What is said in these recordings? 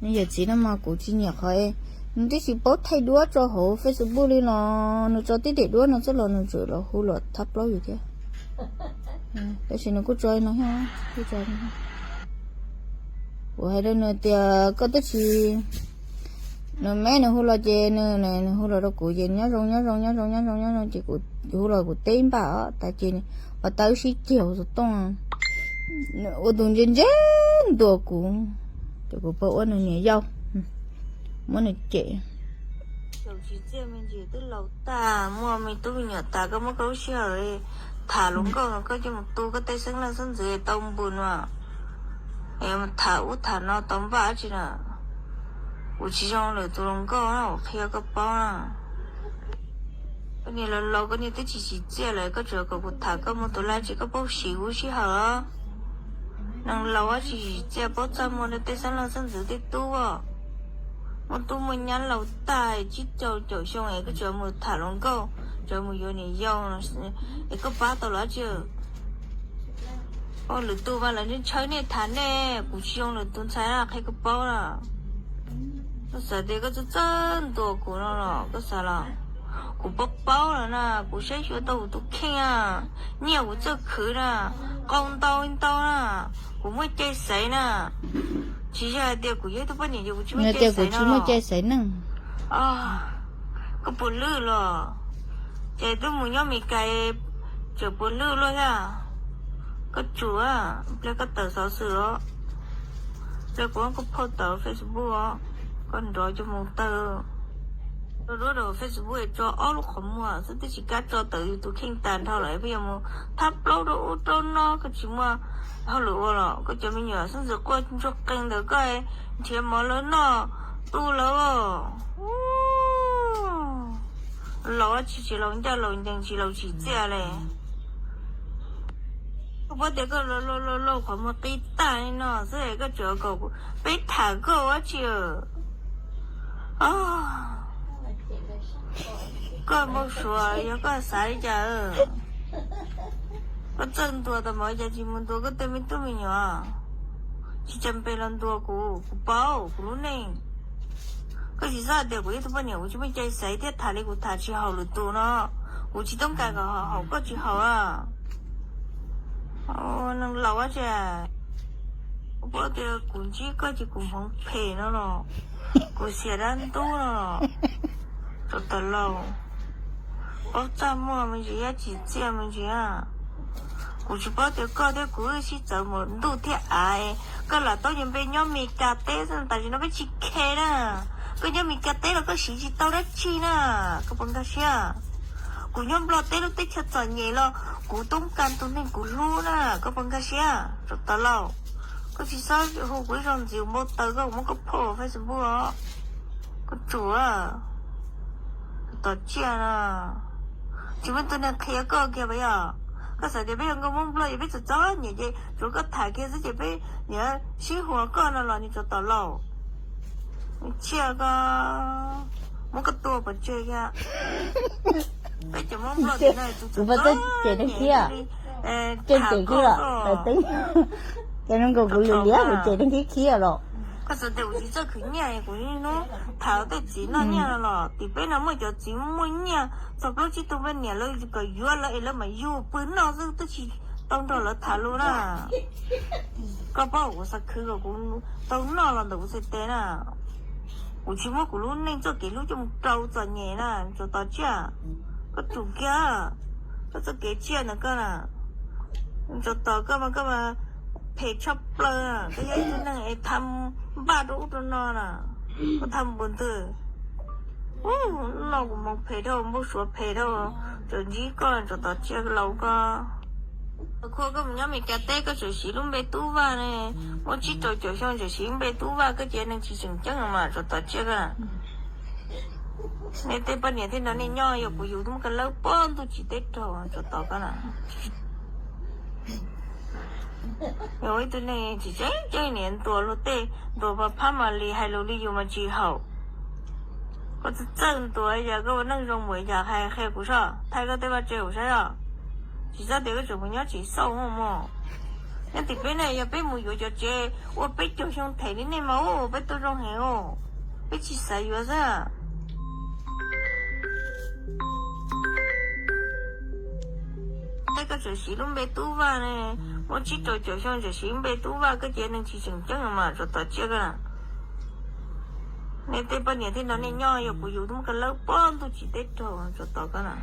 Yawm txiv no mas kuv tsis nyiam qhov nws twb tsis paub thaij duab tso hauv Facebook li los nws tso tib daim duab no xwb los nws tseem los hu los thab plaub yus thiab. Tab sis nws kuj tso no thiab, kuv hais rau nws tias koj twb tsis, nws me nws hu los ces nws, nws hu los rau kuv ces nyob zoo nyob zoo nyob zoo nyob zoo nyob zoo ces kuv hu los kuv teb npaj os tas ces ua tau wb sib ceg hauv xov tooj, ua tus ntse ntse ntuas kuv, ces kuv pab ua nws niam yau, muab nws cem. Laus tsis txiaj me ntsis twb laus tag, muaj me tub me nyuam tas, koj muab koj lub sij hawm tham hluas nkauj no koj coj mus tu koj tej xeeb leej xeeb ntxwv tau npus no, es mus tham ub tham no tau npaj dab tsi na. Kuv tsis zoo lwm tus hluas nkauj na, kuv qhia koj paub na. Koj niag laus laus, koj niag twb tsis tsim txiaj lawm, koj tseem kom kuv tham koj muaj tus laj tsis, koj paub siv kuv sij hawm. Neeg laus tsis tsim txiaj, paub txaj muag rau tej xeeb leej xeeb ntxwv tej tub. Muaj tub muaj nyab laus tag tsib caug caum xyoo es koj tseem mus tham hluas nkauj, tseem mus yuav niam yau, es koj pab tau los dab tsi? Lwm tus mas lawv ntshaw nej tham nej, kuv tsis zoo lwm tus ntxhais na, qhia koj paub na. Koj xav tias koj txawj txawj ntuas kuv no los koj xav los? Kuv paub paub lawm na, kuv saib xyuas tau kuv tus kheej na, nyiaj kuv txawj khwv na, qau ntau ntau na, kuv muaj cai xaiv na. Tsis yog hais tias kuv yog ib tug poj niam ces kuv tsis muaj cai xaiv no los. Koj puas lwj los? Ces twb mus nyob Mes Kas tseem puas lwj luaj thiab. Koj tsum, pliag koj tawm xov xwm os, pliag kuv muab koj phauj tawm Facebook os, koj nrov cov mus tawg. Rau duab rau Facebook tso ob lub qhov muag xwb twb tsis kam tso tawm yus tus kheej tag nrho lawm pheej yuav mus thab plaub rau ub rau no, koj tsis muaj hauj lwm ua los koj cov me nyuam xeeb ntxwv quaj ntsuag qees ntawm koj nrhiav mov lawv noj tu lawv. Laus tsis tsis laus ncaj laus ncees tsis laus tsim txiaj li. Koj paub tias koj laus laus laus qhov muag qi tag li no xwb koj tseem kom peb tham koj ua dab tsi? Koj npau suav yog koj xav li cas? Koj txawj ntuas tas mas cas tsis mus ntuas koj tej me tub me nyuam? Tsis cas pes los ntuas kuv, kuv paub kuv lub neej. Koj tsis xav tias kuv yog tus poj niam kuv tsis muaj cai xaiv thiab tham li kuv tham tsis haum lwm tus no, kuv tsis toob kas kom haum koj tsis haum a. Neeg laus ua cas, koj paub tias kuv ntsib koj ces kuv hmoov phem no los, kuv xiam dab ntub no los, rau tom laus. Paub txaj muag me ntsis thiab tsim txiaj me ntsis. Kuv tsis paub tias koj thiab kuv wb sib txawv mus ntuj thiab av, koj lam tau nyias npe nyob Mes Kas teb xwb tam sim no peb tsis khe na. Koj nyob Mes Kas teb los koj siv tsis tau dab tsi na, koj puas nkag siab? Kuv nyob Nplog teb lub teb chaws txom nyem los kuv toob kas tus neeg kuv hlub na, koj puas nkag siab? Rau tom laus, koj tsis xob hu kuv ib zaug ntxiv kuv npau taws koj, kuv muab koj phauj Facebook os. Koj tsum, tom tsiaj no, tsis muaj tus neeg qhia koj kiag puas yog? Koj xav tias peb yog nkauj Hmoob Nplog es peb txom txom nyem ces tsuav koj tham kiag xwb ces peb niam sib huas koj no los nws tsuas tom laus. Tsiaj ko, muab koj tua pov tseg kiag. Peb cov Hmoob Nplog no tus txom txom nyem li, cem kiag los, cov zoo nkaus kuv lwm liab kuv cem neeg khib khiab los. Koj xav tias kuv tsis txawj khwv nyiaj, kuv niaj hnub tham tej txiv noj nyiaj no los? Tim peb no muaj cov txiv muaj nyiaj txog plaub tsib tug poj niam, lawv kom yuav lawv es lawv mam yug pw noj xwb twb tsis tau nrog lawv tham lus na. Koj paub kuv xav khwv kom kuv tau noj los ntawm kuv txhais tes na. Kuv tsis muab kuv lub neej txoj kev hlub coj mus rau txom nyem na, tsuas tom tsiaj. Koj tsum kiag, koj txoj kev tsiaj ntawm koj na. Tsuas tom koj mas koj mas phem tshaj plaws, koj yog ib tug neeg es tham npaj rau ub rau no na, koj tham npus ntwg. Ub, no kuv hmoov phem dhau, npau suav phem dhau, tseem ntsib koj tsuas tom tsiaj laus koj. Khua koj mus nyob Mes Kas teb koj tseem siv lub npe Tub Vaj ne, muaj tsib rau caum xyoo tseem siv lub npe Tub Vaj, koj cia neeg tsis tseem ceeb mas tsuas tom tsiaj koj. Nej tej poj niam thiaj nrog nej nyob, yog kuv yus twb muab koj lawb pob ntuj tsim teb raug tsuas tom koj na. Yog ib tug neeg tsis tseeb ceeb niam ntuas luag tej, ntuas phab mas li hais lus li yus mas tsis haum. Koj txawj txawj ntuas yam koj ua neej zoo mus yam hais qhia kuv soj, thaij koj tej vaj tse kuv saib os. Tsis txhob tias koj tseem mus nyob tsis xauj mog. Nyob tim peb ne yog peb mus yuav cov tsev ua peb caug xyoo them li nej mas ua peb tuaj zoo heev os, peb tsis xav yuav xwb. Tej koj tseem siv lub npe Tub Vaj ne, muaj tsib rau caum xyoo tseem siv lub npe Tub Vaj, koj ces neeg tsis tseem ceeb mas tsov tom tsiaj koj na. Nej tej poj niam thiaj nrog nej nyob, yog kuv yus twb muab koj lawb pob ntuj tsim teb raug tsov tom koj na.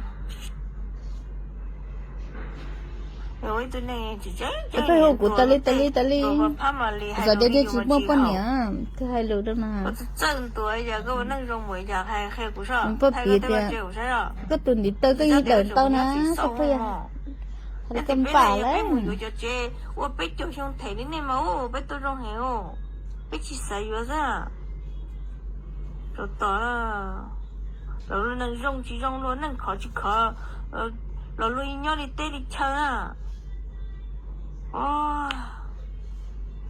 Ua ib tug neeg tsis tseeb ceeb, kuv tas li tas li tas li, xav tias tsis muaj poj niam twg hais lus rau na. Txawj ntuas yog koj ua neeg zoo mus yog hais qhia kuv soj, poj piav tias koj tus ntiv taw koj yeej dawm ntau na, koj pheej hais li koj npam lawm. Mus yuav cov tsev ua peb caug xyoo them li nej mas ua peb tuaj zoo heev os, peb tsis xav yuav xwb. Tsov tom, los luag neeg zoo tsis zoo, luag neeg khov tsis khov, los luag nyob li teb li chaw na.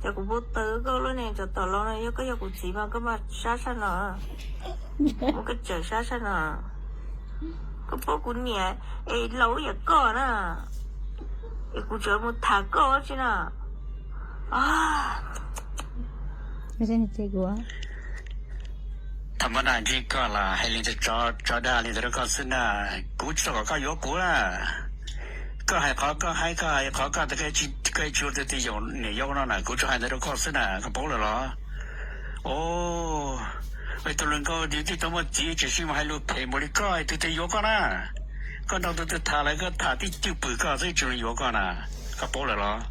Ces kuv npau taws koj lub neej tsov tom laus no, yog koj yog kuv txiv mas koj mas sab sab no, muab koj tsawm sab sab no. Koj paub kuv niam es laus yam koj na, es kuv tseem mus tham koj tsi na. Tham mab dag ntsib koj los hais li ntawd, tso dag li ntawd rau koj xwb na. Kuv tsis tau kom koj yuav kuv na. Koj hais qhov koj hais, koj hais qhov koj, koj tsis yuav tus twg yog niam yau no na, kuv tsuas hais ntawd rau koj xwb na, koj paub lawm los? Ib tug hluas nkauj yus twb tau muaj txiv tiam sis mas hais lus phem npaum li koj, tus twg yuav koj na? Koj nrog tus twg tham lawm, koj tham tib cwj pwm koj xwb tsis yuav koj na, koj paub lawm los?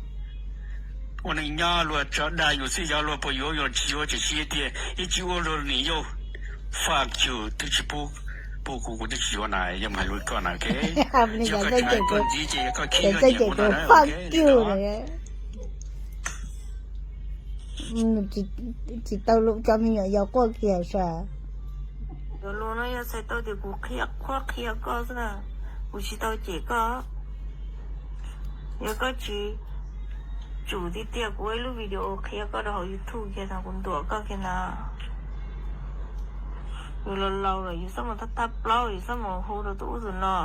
Ua neej nyob luag tso dag yus xwb, yog luag puas yuav yus tsis yuav, tiam sis tias ib tsis ua luag niam yau, fuck you, twb tsis pub, pub kuv, kuv twb tsis yuav na, yog mus hais lus koj na, ok? Yog koj tsis hais koj ntxiv ces yog koj khib koj nyiam kuv ntag na, ok? Tsis tau cov me nyuam yaus quaj kiag sas. Cov lus no yog txhais tau tias kuv qhia qhuab qhia koj xwb na, kuv tsis tau cem koj. Yog koj tsis tsum tiag tiag kuv ua ib lub video qhia koj rau hauv YouTube kiag no kuv ntuas koj kiag ntag. Yus laus laus lawm yus txhob mus thab thab plaub, yus txhob mus hu rau tus ub tus no.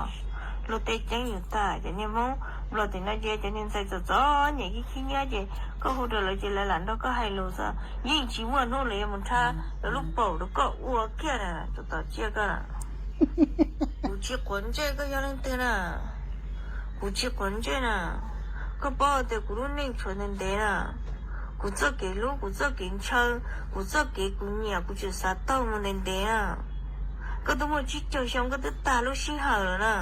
Luag tej ceeb yus tag, cov niag Hmoob Nplog tim no ces cov niag ntxhais txom txom nyem khib khib nyiab ces koj hu rau lawv ces lawv lam nrog koj hais lus xwb. Yeej tsis muaj hnub lawv yuav mus nrhab lawv lub paum rau koj ua kiag na, tsov tom tsiaj koj. Kuv tsis quav ntsej koj yog leej twg na. Kuv tsis quav ntsej na. Koj paub tias kuv lub neej tshuav ntev ntev na. Kuv txoj kev hlub, kuv txoj kev ntshaw, kuv txoj kev kuv nyiam kuv tseem xav taug mus ntev ntev na. Koj twb muaj tsib caug xyoo koj twb tag lub sij hawm lawm na.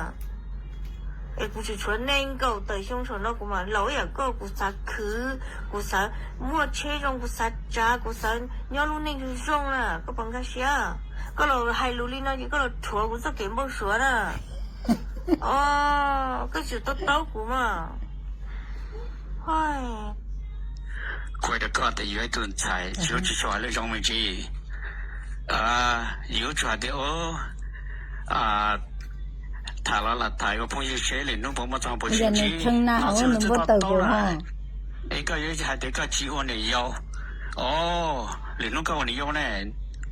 Es kuv tseem tshuav nees nkaum tawm xyoo saum no kuv mam laus ib yam koj, kuv xav khwv, kuv xav muaj tsheb zoo, kuv xav tsav, kuv xav nyob lub neej zoo zoo na, koj puas nkag siab? Koj los hais lus li no ces koj los rhuav kuv txoj kev npau suav na. Os, koj tseem to taub kuv mas. Kuv hais rau koj tias yus ib tug ntxhais tsis yuav tsis tshua hais lus zoo me ntsis. Yuav tsum hais tias tham los lam tham ua phooj ywg seb lwm hnub puas muaj txoj hauj lwm tshee ntsis, qhov txhia txwj to taub na. Es koj yuav hais tias koj tsis ua niam yau. Os, lwm hnub koj ua niam yau ne,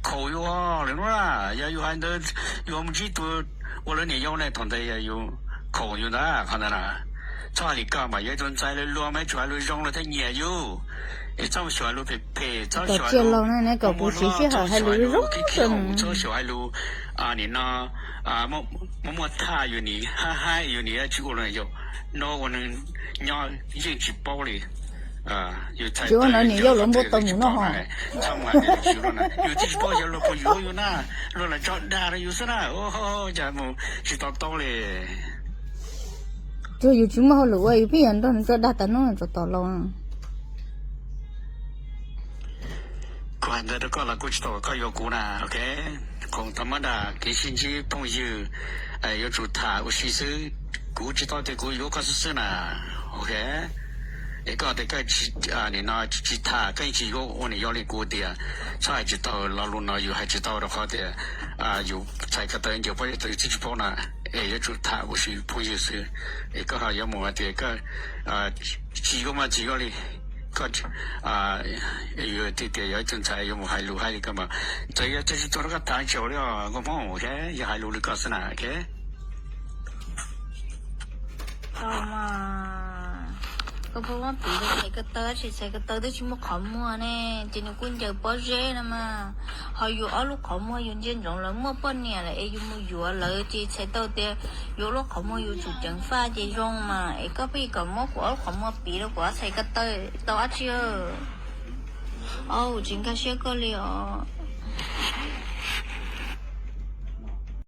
khaum yus lwm hnub na. Yog yus hais ntawd, yus mus ntsib tus ua lawv niam yau ne, thaum ntawd yog yus khaum yus ntag qhov ntawd na. Txhob hais li koj mas, yog tus ntxhais luag luag mas yuav tsum hais lus zoo luag thiaj nyiam yus. Es txhob xyuas lus phem phem, txhob xyuas lus, kom kuv siv sij hawm hais lus zoo, txhob xyuas hais lus nim no muaj muaj thaj yus nim hab hab yus nim tsis ua lus yau. No ua neeg nyob yeej tsis paub li. Tsis ua no niam yau lawv npau taws mus noj ho. Yus twb tsis paub xyov luag puas yuav yus na, luag lam tso dag rau yus xwb na, cas mus tsis to taub li. Tsuas yus tsis muaj hauj lwm ua yus pheej yuav nrog nws tso dag tas hnub tsov tom laus. Kuv hais ntawd rau koj los kuv tsis tau kom koj yuav kuv na, ok. Khoom tham mab dam kev sib ntsib phooj ywg, yuav tsum tham ua si xwb. Kuv tsis tau tias kuv yuav koj xwb xwb na, ok. Es koj tias koj nim no tsis tham, koj yeej tsis yuav ua niam yau li, kuv tias txhob hais tsis tau, lo lus no yus hais tsis tau rau qhov tias yus txhais ko taw ncaws pob zeb tau yus txiv tsis paub na. Es yuav tsum tham ua si phooj ywg xwb. Es koj ho yuav mus hais tias koj tsis yuav mas tsis yuav li. Koj yuav tias yog ib tug ntxhais yuav mus hais lus hais li koj mas, txawm yog tsis tuag rau koj tham tsaum li os nkauj Hmoob, ok. Yog hais lus li koj xwb na, ok. Koj puas muab piv rau txhais ko taw, tab sis txhais ko taw twb tsis muaj qhov muag ne, ces nws kuj ncaws pob zeb no mas. Ho yus ob lub qhov muag yus ntsia ntsoov lawv muaj poj niam lawm es yus mus yuav lawv ces txhais tau tias yus ob lub qhov muag yus tsum ceev faj ces zoo mas. Es koj pheej kom muab kuv ob lub qhov muag piv rau kuv ob txhais ko taw tau dab tsi? Au, tsis nkag siab koj li os.